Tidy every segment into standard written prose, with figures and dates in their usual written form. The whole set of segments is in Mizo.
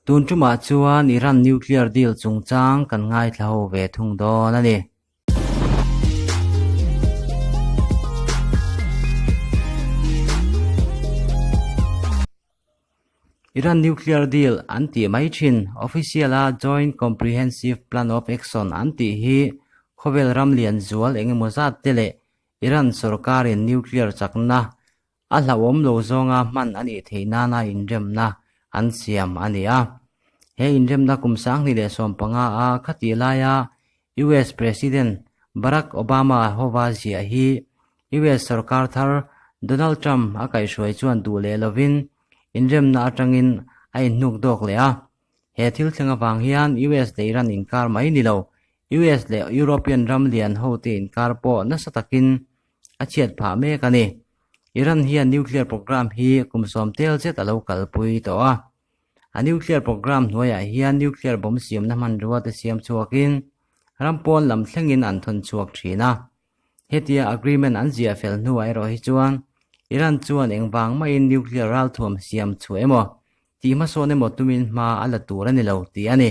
Tun tumah chuan Iran nuclear deal chungchang kan ngaithla ho ve thung dawn a ni. Iran nuclear deal an tih mai thin official-a Joint Comprehensive Plan of Action an tih hi khawvel ram lian zual eng emaw zat te leh Iran sorkarin nuclear chakna a hlauhawm lo zawnga hman a nih theih nana inremna an siam a ni a. He inremna kum 2015 a khatih laia US President Barack Obama hova ziah hi US sorkar thar Donald Trump a kaihhruai chuan duh leh lovin inremna atangin a inhnuk dawk leh a. He thil thleng avang hian US leh Iran inkar mai ni lo, US leh European ram lian hote inkar pawh nasa takin a chhiat phah mek a ni. Iran hian nuclear program hi kum sawm tel zet a lo kalpui tawh a. A nuclear program hnuaiah hian nuclear bomb siamna hmanrua te siam chhuakin ram pawn lam thlengin an thawn chhuak thin a. Hetia agreement an ziah fel hnuah erawh hi chuan Iran chuan engvang maiin nuclear ralthuam siam chhuah emaw tih hmasawn emaw tumin hma a la tur a ni lo tih a ni.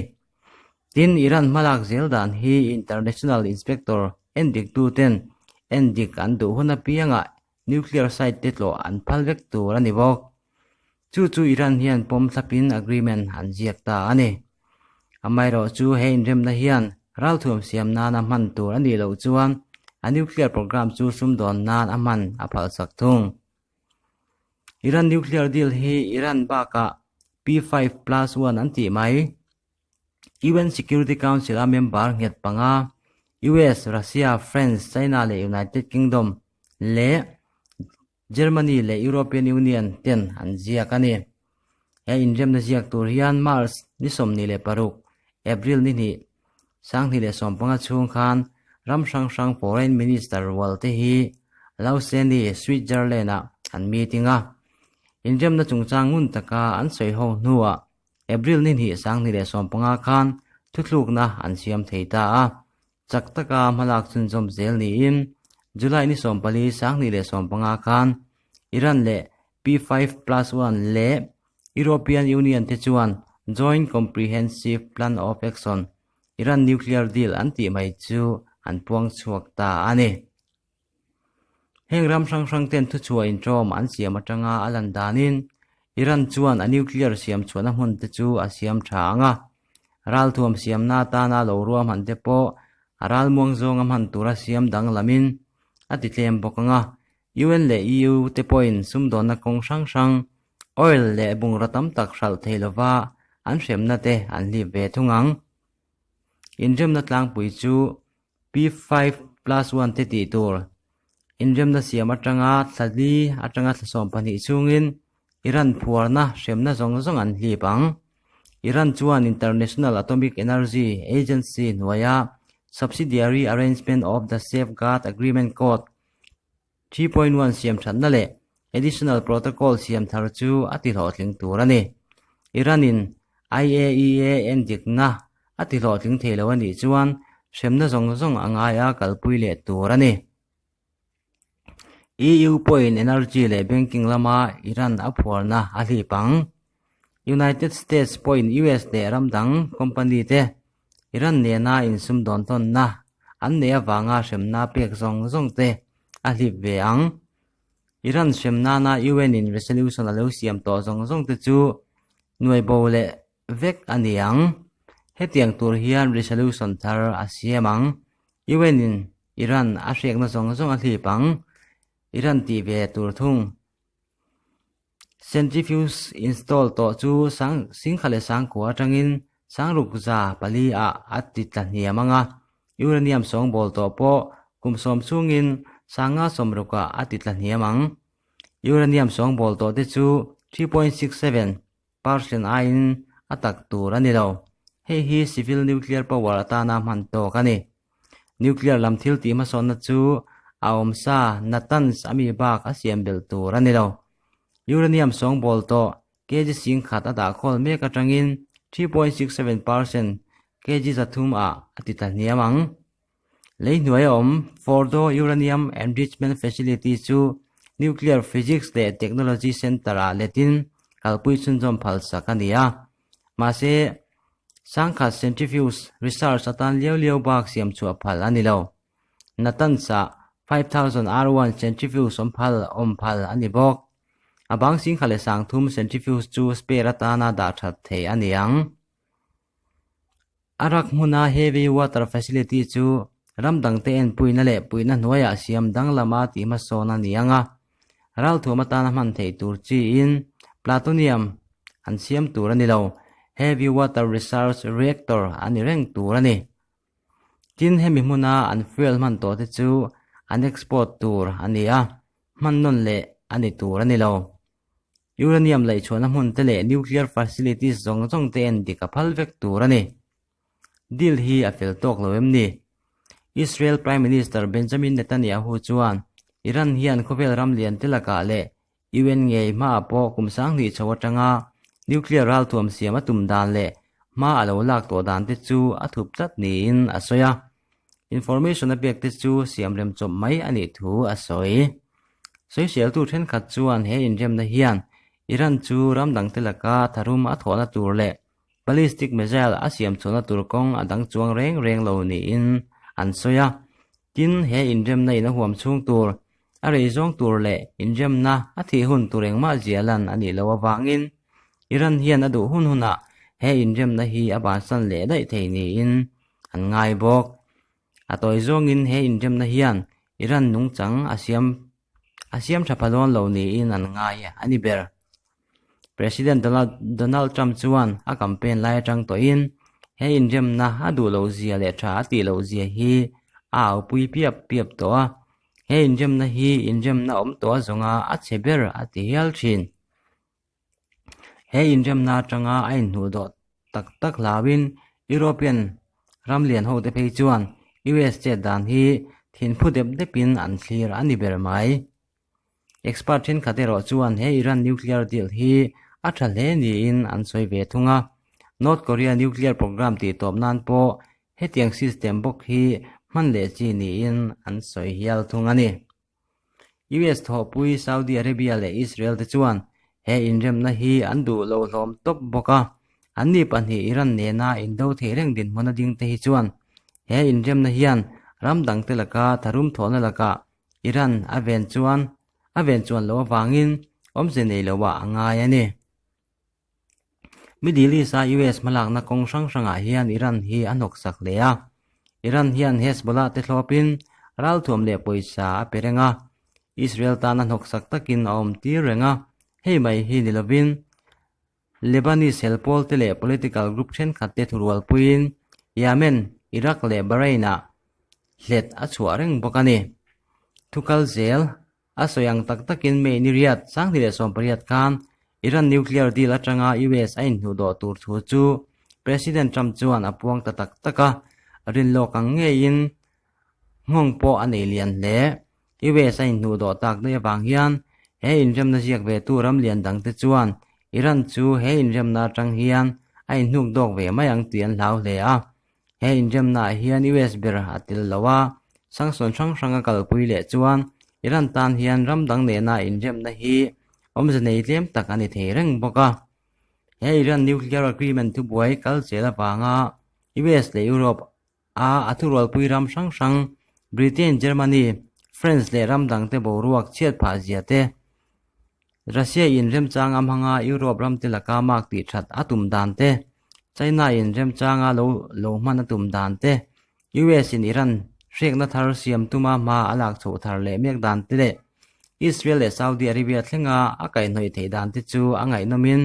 Tin, Iran hmalak zel dan hi international inspector endiktu ten endik an duh hun apiangah nuclear site te tlawh an phal vek tur a ni bawk. Chu chu Iran hian pawm thlapin agreement an ziak ta a ni. Amaherawh chu he inremna hian ralthuam siam nana hman tur a nih loh chuan a nuclear program chu sumdawn nan a hman a phalsak thung. Iran nuclear deal hi Iran bakah P5+1 an tih mai. UN Security Council-a member nghet panga, US, Russia, France, China leh United Kingdom leh Germany leh European Union ten an ziak a ni. He inremna ziak tur hian March ni 26, April ni hnih, 2015 chhung khan ram hrang hrang Foreign Minister rual te hi Lausanne, Switzerland-ah an meeting a. Inremna chungchang ngun taka an sawi ho hnuah April ni hnih 2015 khan thuthlukna an siam thei ta a. Chak taka hmalak chhunzawm zel niin July ni 14 2015 khan Iran leh P5+1 leh European Union te chuan Joint Comprehensive Plan of Action, Iran nuclear deal an tih mai chu an puang chhuak ta a ni. Heng ram hrang hrang ten thuchhuah intawm an siam atanga a lan danin Iran chuan a nuclear siam chhuahna hmun te chu a siam tha ang a. Ralthuam siamna atana lo ruahman te pawh a ralmuang zawnga hman tura siam danglamin a ti tlem bawk ang a. UN leh EU te pawhin sumdawnna kawng hrang hrang, oil leh bungraw tam tak hralh thei lova an hremna te an hlip ve thung ang. Inremna tlangpui chu P5+1 te tih tur. Inremna siam atanga thla li atanga thla 12 chhungin Iran phuarna hremna zawng zawng an hlip ang. Iran chuan International Atomic Energy Agency hnuaia Subsidiary Arrangement of the Safeguard Agreement Code 3.1 siam thatna leh Additional Protocol siam thar chu a tihlawhtling tur a ni. Iran-in IAEA endikna a tihlawhtling thei lo a nih chuan hremna zawng zawng a ngaia kalpui leh tur a ni. EU pawhin energy leh banking lama Iran a phuarna a hlip ang. United States pawhin US leh ram dang company te Iran nena insumdawn tawnna an neih avanga hremna pek zawng zawng te a hlip ve ang. Iran hrem nana UN in resolution a lo siam tawh zawng zawng te chu nuai bo leh vek a ni ang. Hetiang tur hian resolution thar a siam ang. UN in Iran a hrekna zawng zawng a hlip ang. Iran tih ve tur thung. Centrifuge install tawh chu sang singkha leh sangkua atangin sangruk za pali ah a ti tla hniam ang a, uranium sawngbawl tawh pawh kum sawm chungin sanga sawmruk ah a ti tla hniam ang. Uranium sawngbawl tawh te chu 3.67 percent aiin a tak tur a ni lo. Hei hi civil nuclear power atana hman tawk a ni. Nuclear lam thil tih hmasawnna chu a awm sa Natanz ami bak a siam belh tur a ni lo. Uranium sawngbawl tawh kg sing khat a dah khawl mek atangin 3.67% kg zathum ah a ti tla hniam ang. Lei hnuai a awm Fordow Uranium Enrichment Facility chu Nuclear Physics leh Technology Center ah letin kalpui chhunzawm phalsak a ni a. Mahse, sangkhat centrifuge research atan liau liau bak siam chhuah phal a ni lo. Natanz-ah 5000 R1 centrifuge awm phal awm phal a ni bawk. A bang singkha leh sangthum centrifuge chu spare atana dah that thei a ni ang. Arak hmuna heavy water facility chu ram dangte enpuina leh puihna hnuaiah siam danglama tih hmasawn a ni ang a, ralthuam atana hman theih tur chiin plutonium an siam tur a ni lo, heavy water research reactor a ni reng tur a ni. Tin, hemi hmuna an fuel hman tawh te chu an export tur a ni a, hman nawn leh a ni tur a ni lo. Uranium laihchhuahna hmun te leh nuclear facilities zawng zawng te en dik a phal vek tur a ni. Deal hi a fel tawk lo em ni? Israel Prime Minister Benjamin Netanyahu chuan Iran hian khawvel ram lian te lakah leh UN ngei hmaah pawh kum sanghnih chho atanga nuclear ralthuam siam a tum dan leh hma a lo lak tawh dan te chu a thup tlat niin a sawi a. Information a pek te chu siam rem chawp mai a nih thu a sawi. Sawiseltu thenkhat chuan he inremna hian Iran chu ram dangte laka tharum a thawhna tur leh ballistic missile a siam chhuahna tur kawng a dang chuang reng reng lo niin an sawi a. Tin, he inremna in a huam chhung tur, a rei zawng tur leh inremna a thih hun tur engmah zia lan a nih loh avangin Iran hian a duh hun hunah he inremna hi a bansan leh daih thei niin an ngai bawk. A tawi zawngin he inremna hian Iran nungchang a siam a siam tha pha dawn lo niin an ngai a ni ber. President Donald Trump chuan a campaign lai atang tawhin he inremna a duh loh zia leh tha a tih loh zia hi a aupui piap piap tawh a, he inremna hi inremna awm tawh a zawnga a chhe ber a ti hial thin. He inremna atanga a inhnuh dawh tak tak hlauhin European ram lian hote phei chuan US chet dan hi thinphu dep depin an thlir a ni ber mai. Expert thenkhat erawh chuan he Iran nuclear deal hi a tha hle niin an sawi ve thung a, North Korea nuclear program tih tawp nan pawh hetiang system bawk hi hman leh chi niin an sawi hial thung a ni. US thawhpui Saudi Arabia leh Israel te chuan he inremna hi an duh lo hlawm tawp bawk a, anni pahnih Iran nena indo theih reng dinhmun a ding te hi chuan he inremna hian ram dangte laka tharum thawhna lakah Iran a ven chuan a ven chuan loh avangin awmze nei loah a ngai a ni. Middle East-a US hmalakna kawng hrang hrangah hian Iran hi a hnawksak hle a. Iran hian Hezbollah te thlawpin ralthuam leh pawisa a pe reng a. Israel tana hnawksak takin a awm tir reng a, hei mai hi ni lovin Lebanese helpawl te leh political group thenkhat te thurualpuiin Yemen, Iraq leh Bahrain-ah hlet a chhuah reng bawk a ni. Thukal zel A sawi ang tak takin May ni riat, 2018 khan Iran nuclear deal atanga US a inhnuh dawh tur thu chu President Trump chuan a puang ta tak tak a, rinlawk ang ngeiin nghawng pawh a nei lian hle. US a inhnuh dawh tak daih avang hian he inremna ziak ve tu ram lian dangte chuan Iran chu he inremna atang hian a inhnuk dawk ve mai ang tih an hlau hle a. He inremnaah hian US ber a tel lo a, sanction hrang hrang a kalpui leh chuan Iran tan hian ram dang nena inremna hi awmze nei tlem tak a ni thei reng bawk a. He Iran nuclear agreement thubuai kal zel avanga US leh Europe a a thurualpui ram hrang hrang Britain, Germany, France leh ram dangte boruak chhiat phah zia te, Russia in remchang a hmanga Europe ram te laka mark tih that a tum dan te, China in remchanga lo lo hman a tum dan te, US in Iran hrekna thar siam tuma hma a lak chhoh thar leh mek dan te leh Israel leh Saudi Arabia thlenga a kaihhnawih theih dan te chu a ngaihnawmin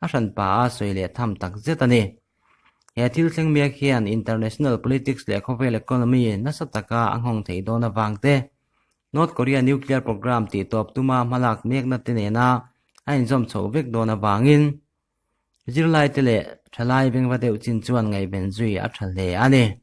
a hranpa a sawi leh tham tak zet a ni. He thil thleng mek hian international politics leh khawvel economy nasa taka a nghawng theih dawn avang te, North Korea nuclear program tih tawp tuma hmalak mekna te nena a inzawm chhoh vek dawn avangin zirlaite leh thalai vengva deuh chin chuan ngaihven zui a tha hle a ni.